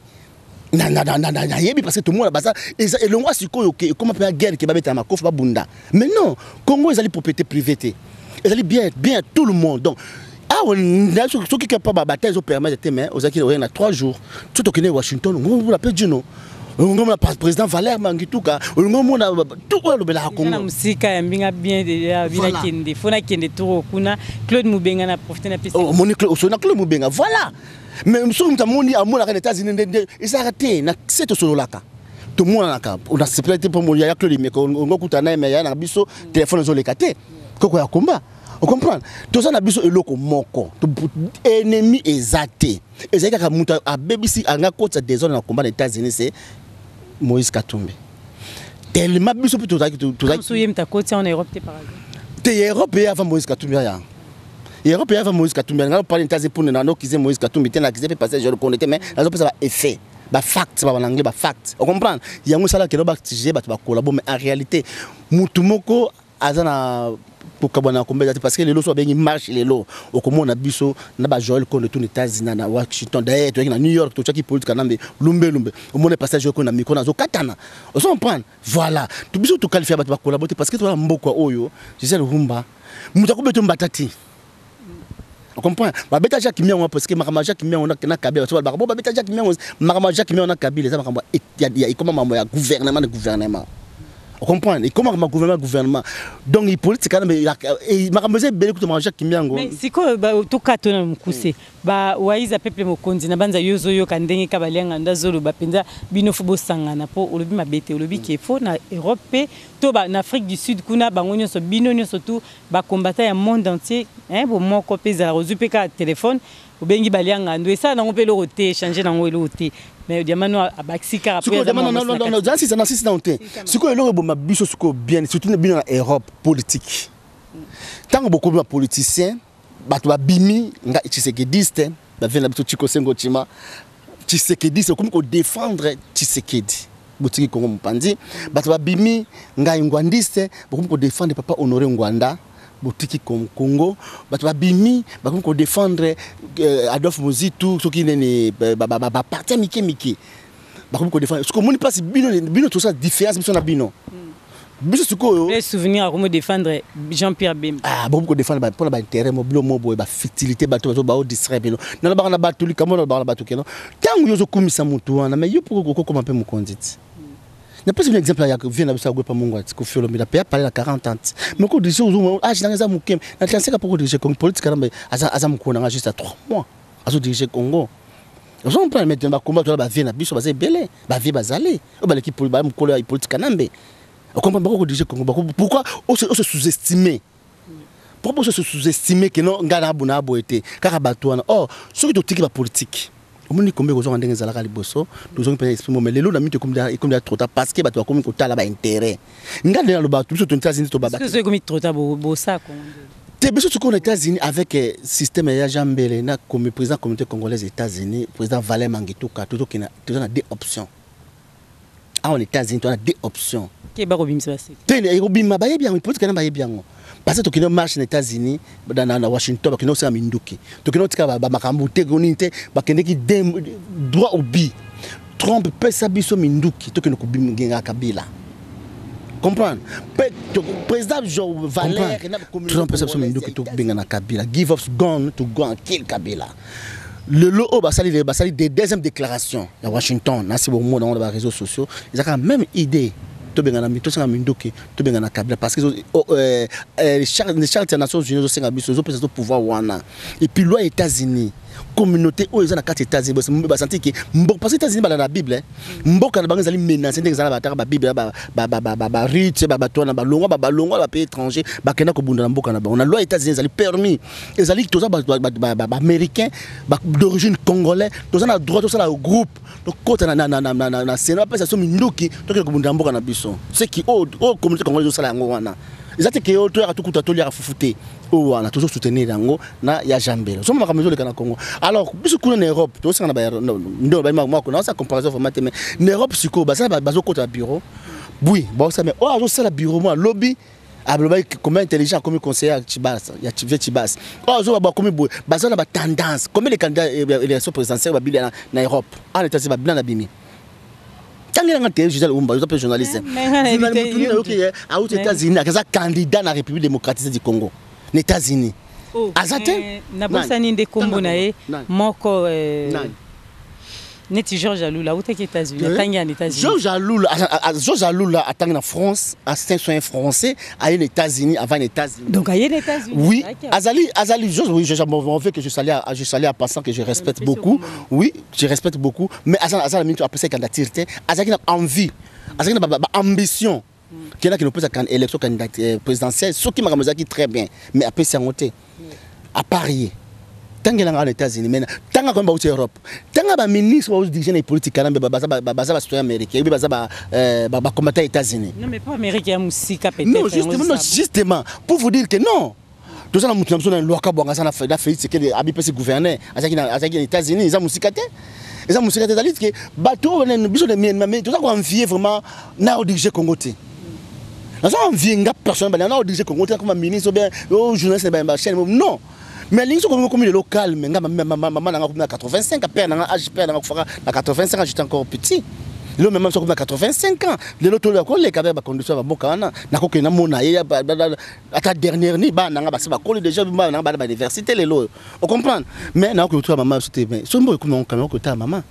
nayebi, parce que tomona baza eza elongwa. Sikoyo ke ekoma mpe ya guerre, ke babetana makofi, babunda. Mais non, Congo ezali propriété privée te, ezali bien bien tout le monde. Donc awa soki ke pa babataille ezopermettre te, mais ozalaki oye na 3 jours so tokende Washington, ngomona mpe Dino, ngomona président Valère Mangituka, ngomona tout oyo alobelaka. Congo na mosika ya mbinga bien déjà. Bina kende, fo nakende toro kuna. Claude Mubenga, na profite na pesa. Omoni osoli na Claude Mubenga, voilà. Mais soki moto amoni, amonaka na États-Unis nde ezalaka te. Na se tosololaka, tomonanaka, nasepela te mpo yaya Claude Imeko ongo kuta na ye, mais yaya na biso, telefone ezoleka te, koko ya komba. Ocomprendre, toza na biso eloko moko, ennemi eza te. Ezali kaka moto abebisi anga kotisa désordre na combat na États-Unis, c'est Moïse Katumbi. Tellement biso mpe tozalaki. Ye moto akoti en Europe te par exemple? Te, ya Europe ye avant Moïse Katumbi aya. Ya Europe ye avant Moïse Katumbi. Nga parle États-Unis mpona nazokize Moïse Katumbi te, nakize mpe parce que je le connais te, mais nazopesa baeffet, bafact, ba na anglais bafact. Ocomprendre, yango esalaka keno batige bato bakolabo. Mais en réalité, mutu moko aza na kokabwana na kombe te, parce que lelo so babengi marche, lelo okomona biso na bajoel Konde tout na États-Unis, na Washington. D'ailleurs toyaki na New York, totiaki politique nambe lumbelumbe. Omona passage oyo na micro nazokatana, ozo comprendre. Voilà, to biso toqualifie bato bakolabo te, parce que toza mboka oyo Gisele Rumba, moto akobeta mbata te. Comprend, babeta Jacques Miango, parce que makambo ya Jacques Miango na Kabila, bato balobaka bo babeta Jacques Miango. Makambo ya Jacques Miango na Kabila eza makambo ya ekoma makambo ya gouvernement na gouvernement. Comprendre, ekoma makambo gouvernement gouvernement. Donc politique kana makambo eza ebele kuta makambo Jacques Miango. Mais sikoyo tokata na mokuse, bawaiza peuple mokonzi na banza, yo ozoyoka ndenge ka balianga ndo azoloba mpenza, bino fo bosangana, mpo olobi mabe te, olobi ke fo na Europe mpe to na Afrique du Sud kuna, bango nyonso, bino nyonso tu bakombata ya monde entier, bomoko mpe ezalaka. Ozwi mpe kaka telefone, obengi balianga ndo, esala nango mpe eloko te, échange nango eloko te. Mais diamant noir abakisi kaka. Sisi nano te. Sikoyo eloko eboma biso sikoyo bien, surtout bino na Europe, politique. Ntango bokomi bapoliticien, bato babimi nga tshisekediste, bavie na biso Chiko Sengo Chima tshisekediste, okomi kodéfendre Tshisekedi, botiki Kongo mopanzi. Bato babimi ngai ngwandiste, bokomi kodéfendre papa Honoré Ngwanda, botiki Congo. Bato babimi, bakomi kodéfendre Adolphe Mozitu, soki nini, baparti ya mike mike bakomi kodéfendre. Soki omoni mpasi, bino bino tosala différence biso na bino, biso sikoyo. Souvenir, akomi défendre Jean-Pierre Bemba. Ah, bokomi kodéfendre mpona baintérêt mo bilo mo boye, bafutilité. Bato bazo baodistraire bino. Nalobaka na bato likambo, nalobaka na bato keno ntango yo ozokumisa motu wana, mais yo mpo okokoma mpe mokonzi ti. Napesi bino exemple ya vie na biso ya Gwepa Mungu ati Koffi Olomide ape apale na 40 ans, mais ko dirige âge nanga eza moke na 35 mpo kodirige Congo. Politique namba aza mokolo nanga juste à 3 mois azodirige Congo. Ozomprendre maintenant, bakomba tola bavie na biso baza ebele, bavie bazali oyo baleki mokolo ya politique nambe. Ocomprendre, bako kodirige Congo. Pourquoi ose sous-estimer? Pourquoi ose sous-estimer ke non, ngai na aboye te kaka bato wana? Or soki totiki bapolitique, omoni kombe kozonga ndenge ezalaka liboso, tozongi mpenza esprit mo. Mais lelo na mito ekomi ya trop tard, parce que bato bakomi kotala baintérêt. Ngai nde naloba, biso to États-Unis tobaba ekomi trop tard, bosa te. Biso sikoyo na États-Unis, avec système ya Jean Mbele na président communauté congolaise États-Unis, président Valère Mangituka, tozokende, toza na deux options awa na États-Unis, toza na deux options. Ke bakobimisa baseke? Te, ekobima, bayebi yango, politique na bayebi yango, parce que tokende marche na États-Unis, na Washington, bakende kosala minduki, tokende kotika bamakambo te, nini te, bakendeki droit au but. Trump pesa biso minduki, tokende kobinga Kabila. Comprendre, président Valère Trump pesa biso minduki, tobenga na Kabila, give us gun to go and kill Kabila. Lelo oyo basali de deuxième déclaration ya Washington, nasi bomona yango na baréseaux sociaux, ezalaka même idée, tobengana, tosenga minduki, tobengana Kabila, parce que charte ya Nations Unies ezosenga biso, ezopesa biso pouvoir wana. Et puis loi États-Unis, communauté oyo eza na kati États-Unis basanti ke, parce que États-Unis bala na Bible, mboka na bango ezali menace ndenge ezala, bataka babible, barite, bato wana balongwa, balongwa bapays étranger, bakenda kobunda na mboka na bango. Na loi États-Unis ezali permis, ezali toza baaméricain d'origine congolais, toza na droit tosala groupe, tokota na Sénat, bapesa biso minduki, tokende kobunda na mboka na biso. Ce qui oyo communauté congolaise ezosala yango wana eza te ke oyo toyaka tokuta toliaka fufu te. Oyo wana tozosoutenir yango na ya Jambele. Ozomona makambo ezoleka na Congo. Alors biso kuna na Europe tozosanga na ndo bayimako naosala comparaison vraiment te, mais na Europe sikoyo basala, bazokota bureau bui baosala, mais oyo azosala bureau mo alobi Alobaki combien intelligent akomi conseiller ya Chibas, ya Vieux Chibas. Oyo azoba bakomi boye, baza na ba tendance. Combien de candidats élection présidentielle babili na, na Europe? En États-Unis babila na bimi. Tangela nga te Gisèle Umba, oza pe journaliste. Journaliste auti États-Unis, aza candidat na République démocratique du Congo. Na États-Unis. Oh, aza te? Nabosani nde kombo na ye moko neti Georges Alula autaki États-Unis, atangi en États-Unis. Georges Alula, Georges Alula atangi na France, ancien soin français, aye na États-Unis avant na États-Unis. Donc aye na États-Unis. Oui, azali azali Georges, oui, Georges, bon, fait que je salue en passant que je respecte beaucoup. Oui, je respecte beaucoup, mais azali azali mintu après candidature te, azali na envie, azali na ba ambition. Kena ki nopesa kan élection candidat présidentielle, soki makambo ezalaki très bien, mais apesi yango te. À Paris. Tangelanga na États-Unis, mais tanga comme bauti Europe. Tanga ba ministre ba diriger na politique kana ba baza ba citoyen américain, baza ba ba combattant États-Unis. Non mais pas américain ya musika peut-être. Non, justement, non, justement, pour vous dire que non. Toza na mutu na biso na lwaka bwanga za na Félix Tshisekedi abipesi gouverneur, azaki na azaki na États-Unis, eza musika te. Eza musika te, c'est-à-dire que bato oyo biso de mais toza ko envier vraiment na diriger Congo te. Naza envier nga personnellement na diriger Congo te comme ministre ou bien journaliste ba chaîne non. Mais lingi soki okomi lelo calme, nga mama nanga komi na 85, père nanga âge père nanga kufaka na 85 ans, j'étais encore petit. Lelo mama soki na 85 ans, lelo tolo koleka ba condition ba mboka wana, nakokende namona ye ata dernière ni bana nanga basi bakoli déjà, bana nanga bana ba université lelo. On comprend? Mais nakoki kotola mama biso te, mais soki mboka ekomi nango calme, okotala mama.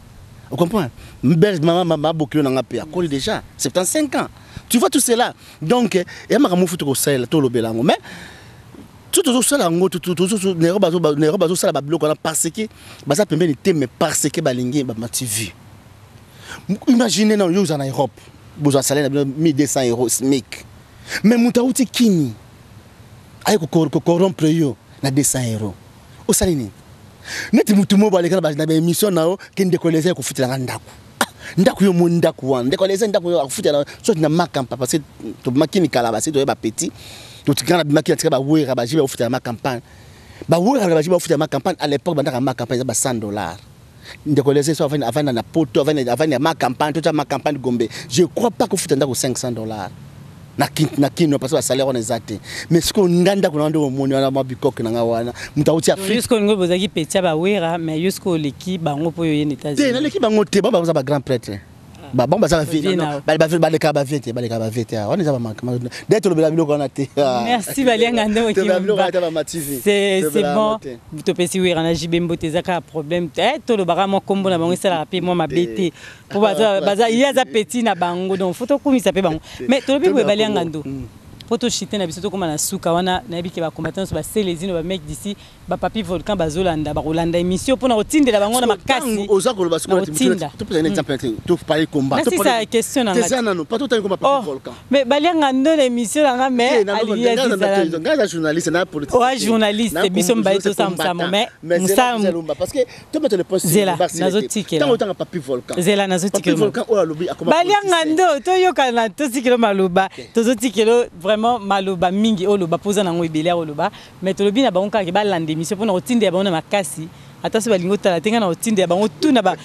On comprend? Belle mama, mama bokilo nanga pe akoli déjà 75 ans. Tu vois tout cela. Donc ya makambo futu kosalela tolobela yango, mais tout tozosala yango nero bazosala babiloko wana parce que baza pembeni te, mais parce que balingi bamati vie. Imaginez na yo oza na Europe, bozwa salaire na bino 1200 euros SMIC, mais moto auti kini aye kocorrompre yo na 200 euros, osali nini? Neti motu moko aleka na baémission na yo ke ndeko Eliezer akofutelanga ndako. Ndako yo moni ndako wana, ndeko Eliezer ndako yo akofutela soki na makampa, parce que tomakini kala basi toyeba petit totikana na bimaki na tika bawera bajibe bakofutela ma campagne, bawera na bajibe bakofutela ma campagne. À l'époque bandaka ma campagne eza ba 100 $. Ndeko Eliezer so avandi na poto, avandi ya ma campagne, totya ma campagne Gombe, je crois pas kofuta ndako 500 $ na kino, parce que basalaire wana eza te. Mais sikoyo nga ndako na nga nde omoni wana, mwa bikoke na nga wana, moto auti Afrique. Jusque olingo bozalaki petit ya bawera, mais jusque oleki bango mpo oyo ye na te. États-Unis. Naleki bango te, bango baza bagrand prêtre, bango baza Bavie balekaka bavie te, balekaka bavie te. Wana eza bamanquement nde tolobela biloko wana te. Merci balianga nde. Tolobela biloko wana te, bama TV. C'est bon, topesi wera na jibe mbote, eza kaka problème te. Tolobaka mwa nkombo na bango esalaka mpe mwa mabe te, mpo baza ye aza petit na bango, donc faut tokumisa mpe bango. Mais tolobi boye, balianga ndo mpo toshite na biso, tokóma na suka wana. Nayebi ke bacombattant nyonso baselezino, bamec d'ici, bapapi Volcan bazolanda, bakolanda émission mpona kotindela bango na makasi. Oza koloba. Na kotinda. Topesa un exemple te, toparle combat. Nasisa question na nga. Teza nano pa totali komba papi Volcan. Mais balianga ndo na émission na nga, mais alingi asisala. Ngai aza journaliste na politique. Oa journaliste, biso mibale tosambusamo, mais mosala parce que tomettre le poste. Zela, nazotikela. Ntango otanga papi Volcan. Zela. Papi Nazotikela. Volcan oyo alobi akoma balianga ndo toyokana, totikelo maloba, tozotikelo vraiment maloba mingi oyo oloba mpo oza nango ebele ya koloba. Mais tolobi na bango kaka ke balanda émission mpona kotindela bango na makasi. Ata so balingi otala te, ngai na kotindela bango tu na ba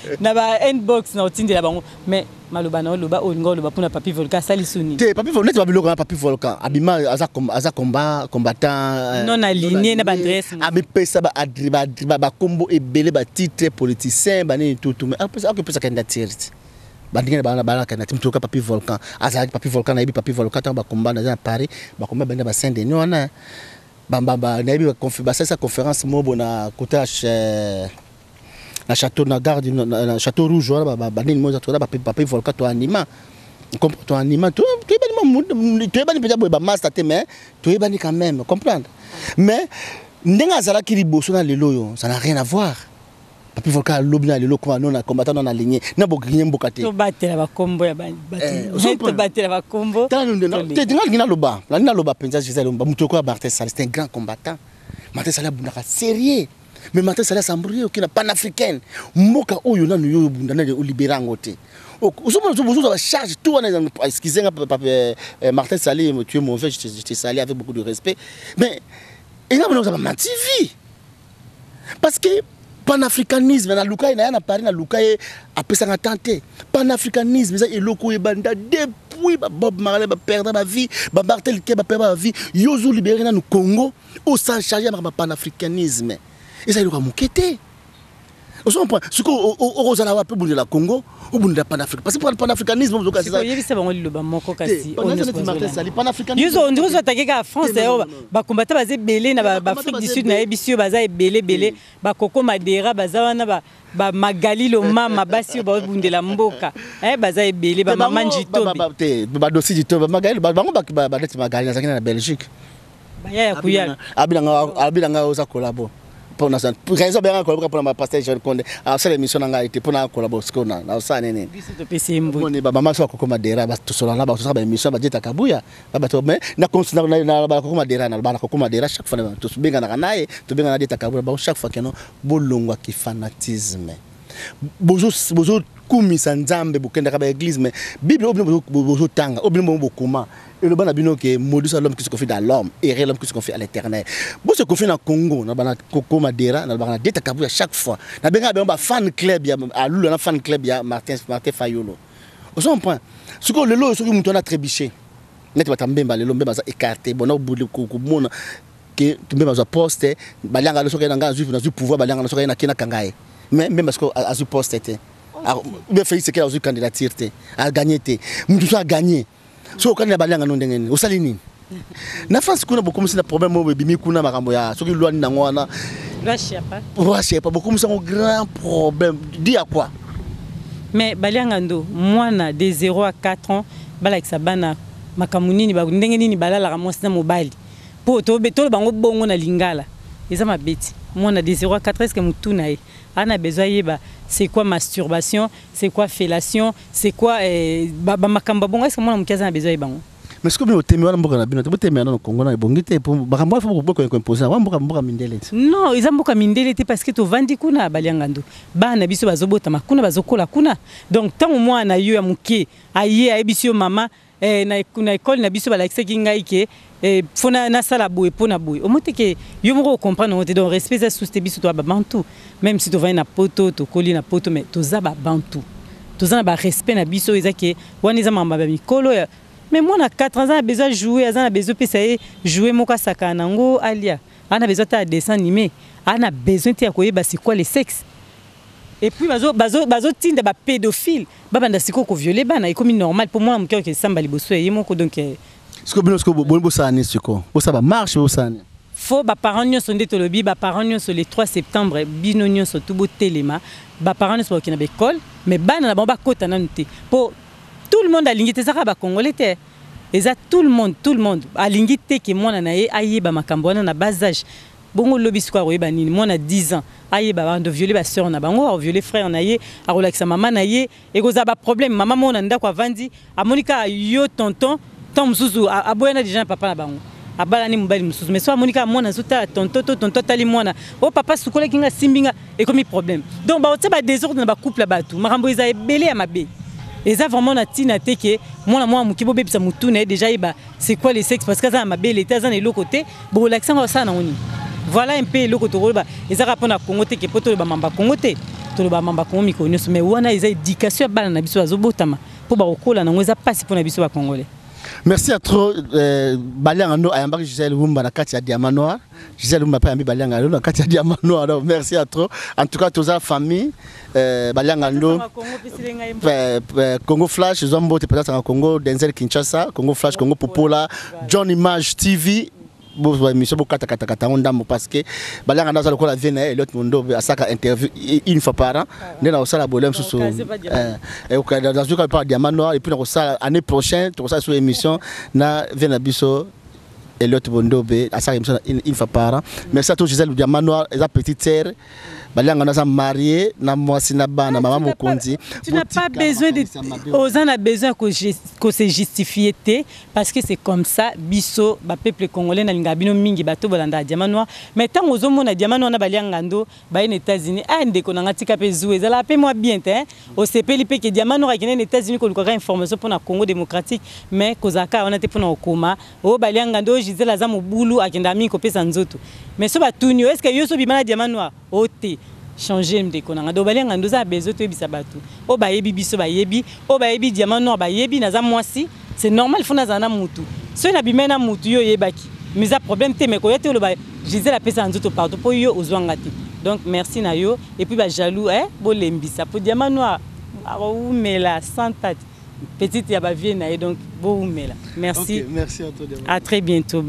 inbox, na kotindela bango. Mais maloba na oloba oyo olinga oloba mpona papi Volcan asali suni. Te, papi neti babiloko wana, papi Volcan abima aza aza combattant. Non aligné na baadresse. Amipesa bakombo ebele, batitre politicien, banini tutu, mais akopesa candidature te. Bandenge na bana candidature, moto oyoka papi Volcan azalaki papi Volcan. Nayebi papi Volcan ntango bakomba naza na Paris, bakomba banda ba Saint Denis wana, nayebi basalisa conférence moko bo na kota na château, na gare na château rouge wana, banini mo toza papi Volcan, toanima toanima, toyebani mpenza boye bamaster te, mais toyebani quand même, comprendre. Mais ndenge azalaki liboso na lelo oyo, ça n'a rien à voir. Papi Volcan alobi na lelo koma non combattant non aligné na bokinye mboka te. Tobatela bakombo ya bato, tobatela bakombo. Te, nga lingi naloba, nalingi naloba mpenza Gisèle, moto okoya Martin Sali, c'est un grand combattant. Martin Sali abundaka sérieux, mais Martin Sali asambrie oki na panafricaine. Mboka oyo nanu yo obunda nani olibéra yango te, ozomona bozozwa bacharge tout wana. Excusez nga, Martin Sali, tu es mauvais, je te salue avec beaucoup de respect, mais eza bona ozala ma TV parce que Panafricanisme, naluka ye, naya na Paris, naluka ye, apesanga temps te. Panafricanisme eza eloko oyo ebanda depuis ba Bob Marley baperdre bavie, ba Martin Luther baperdre bavie. Yo ozolibere nanu Congo, osan charge ya makambo ya panafricanisme, eza eloko ya moke te. Ozo comprendre? Sikoyo okozala wapi? Obundela Congo, obundela panafrique, parce que panafricanisme oyebisa bango liloba moko. Kasi ondiri ozo atake kaka France. Oyo bakombata baza ebele na baAfrique du Sud, nayebisi yo, baza ebele ebele. Bakoko Madera baza wana, bamagali lomama, basi oyo babundela mboka, baza ebele, bamama Njitobe. Te, badosi Jitobe, bamagali bango baneti Magali, nazalaki na Belgique. Baya ya kuyala. Abilanga oza collabo mpona raison abengaka collabo mpona bapasteur Jean Konde asala émission na ngai te mpona collabo. Sikoyo nasala nini? Biso topesi ye mbote. Moni bamama so bakoko Madera tosolana, tosala baémission, badieta Kabuya, bato. Mais na bakoko Madera, nalobaka na koko Madera chaque fois, tobenganaka na ye, tobengana na Dieta Kabuya bango chaque fois keno bolongwaki fanatisme, bozokumisa Nzambe, bokendaka baéglise, mais Bible oyo bino bozotanga, oyo bino bokoma, eloba na bino ke maudit soit l'homme qui se confie dans l'homme, heureux l'homme qui se confie à l'Éternel. Bose confie na Congo. Na bana koko Madera, na bana Dieta Kabuya chaque fois nabengaka bango ba fan club ya Alula na fan club ya Martin Fayolo. Ozo comprendre? Sikoyo lelo soki moto wana trébuché neti bato ya Mbemba, lelo Mbemba aza écarté, bona komona ke Mbemba azwa poste, balianga soki na ngai nazwi pouvoir, balianga soki nake nakanga ye. Mais Mbemba sikoyo azwi poste te, bien Félix Tshisekedi azwi candidature te, agagné te. Mutu so agagné, soki okandi na balianga no, ndenge nini osali nini na France kuna? Bokomisi na problème oyo ebimi kuna, makambo ya soki loi nini yango wana, loi Schiappa, bokomisi yango grand problème. Di ya quoi? Mais balianga ndo mwana de 0 à 4 ans, balakisa bana makambo nini, ndenge nini balalaka mwasi na mobali, mpo toloba bango bongo na lingala eza mabe ti. Mwana de 0 à 4, est ce que motu na ye ana besoin yeba c'est quoi masturbation, c'est quoi fellation, c'est quoi bamakambo bongo? Est ce que mwana moke aza na besoin yeba yango? Mais soki bino otemi wana, mboka na bino te, botemi wana na Congo na ebongi te, po makambo wana fo bokoimpose wana mboka mindele te. Non, eza mboka mindele te, parce que tovandi kuna, balianga ndo bana biso bazobotama kuna, bazokola kuna. Donc ntango mwana yo ya moke aye, ayebisi yo: "Mama, na ekole na biso balakisaki ngai ke fo nasala boye mpo na boye," omo te ke yo moko ocomprendre yango te. Donc respect eza susu te. Biso toza babantu, même si tovandi na Poto, tokoli na Poto, mais toza babantu, toza na barespect na biso. Eza ke wana eza makambo ya mikolo. Mais mwana 4 ans aza na besoin jouer, aza na besoin opesa ye jouet moko asakana nango, alia, aza na besoin ata ya dessin animé, aza na besoin te ya koyeba c'est quoi le sexe. Et puis bazotinda bapédophile, babanda sikoyo koviole bana, ekomi normal mpo mwana moke oke esamba liboso ya ye moko. Donc Sikoyo bino sikoyo boni bosala nini? Sikoyo bosala bamarche, bosala nini? Fo baparent nyonso nde tolobi, baparent nyonso, le 3 septembre, bino nyonso tu botelema. Baparent nyonso bakokende na baekole, mais bana na bango bakota nanu te, mpo tout le monde alingi te. Ezaka bacongolais te, eza tout le monde. Tout le monde alingi te ke mwana na ye ayeba makambo wana na bas âge bongo. Lobi sikoyo akoyeba nini? Mwana 10 ans ayeba bando viole basœur na bango, akoviole frère na ye, akolakisa mama na ye, ekozala baproblème. Mama moko na ndako avandi, amoni kaka yo tonton, ntango mosusu aboyana déjà na papa na bango, abalani mobali mosusu, mais so amoni kaka mwana azotala tonton to tonton atali mwana: "O papa sukolaki nga, asimbi nga," ekomi problème. Donc baotia badésordre na bacouple ya bato. Makambo eza ebele ya mabe, eza vraiment na ntina te ke mwana moke bobebisa motu na ye déjà yeba c'est quoi le sexe, parce que aza na mabele te, aza na eloko te. Bokolakisa ngo, asala nango nini? Voilà un peu eloko tokoloba. Eza kaka mpo na Congo te, ke mpo toloba mamba Congo te, toloba mamba Congo mikolo nyonso, mais wana eza éducation ya bana na biso bazobotama mpo bakokola nango. Eza mpasi mpo na biso bacongolais. Merci à trop Balianga ndo ayambaki Gisèle Wumba na kati ya Diamant Noir. Gisèle Wumba mpe ayambi Balianga ndo na kati ya Diamant Noir. Donc merci à trop. En tout cas toza famille Balianga ndo Congo Flash, zwa mbote peut-être en Congo, Denzel Kinshasa, Congo Flash, Congo Popola, John Image TV, bozwa émission, bokatakatakata yango ndambo, parce que Balianga ndo aza lokola vie na ye Eliot Mondo, asaka interview une fois par an. Nde na kosala bolé mosusu nazwi kaka par Diamant Noir, et puis na kosala année prochaine, tokosala so émission na vie na biso Eliot Bondobe, asaka émission une fois par an. Merci à tous. Gisèle, Diamant Noir eza petite sœur. Balianga ndo aza marié na mwasi na bana, mama mokonzi. Tu n'as pas besoin de, oza na besoin kose justifier te, parce que c'est comme ça. Biso bapeuple congolais, nalingaka bino mingi, bato bolandaka Diamant Noir. Mais ntango ozomona Diamant Noir na balianga ndo baye na États-Unis, a ndeko na nga, tika mpe zuwa ezalaka mpe mwa bien te. Osepeli mpe ke Diamant Noir akende na États-Unis kolukaka information mpona Congo démocratique, mais kozala kaka wana te mpona kokoma oyo balianga ndo oyo Gisele aza mobulu, akendaka mingi kopesa nzoto. Mais so batuni yo: "Est ce que yo so obima na Diamant Noir?" O te. Changer ndeko na nga. Donc balenga ndoza besoin toyebisa bato oyo bayebi biso, bayebi oyo bayebi Diamant Noir, bayebi naza mwasi. C'est normal, faut nazala na mutu. Soki nabimai na mutu, yo oyebaki, mais eza problème te. Mais koya te oloba Gisele apesa na nzoto partout mpo yo ozwanga te. Donc merci na yo. Et puis bajaloux, eh, bolembisa po Diamant Noir akoumela sans tête petite ya bavie na ye. Donc boumela, merci. Okay, merci à toi, Diamant. À très bientôt.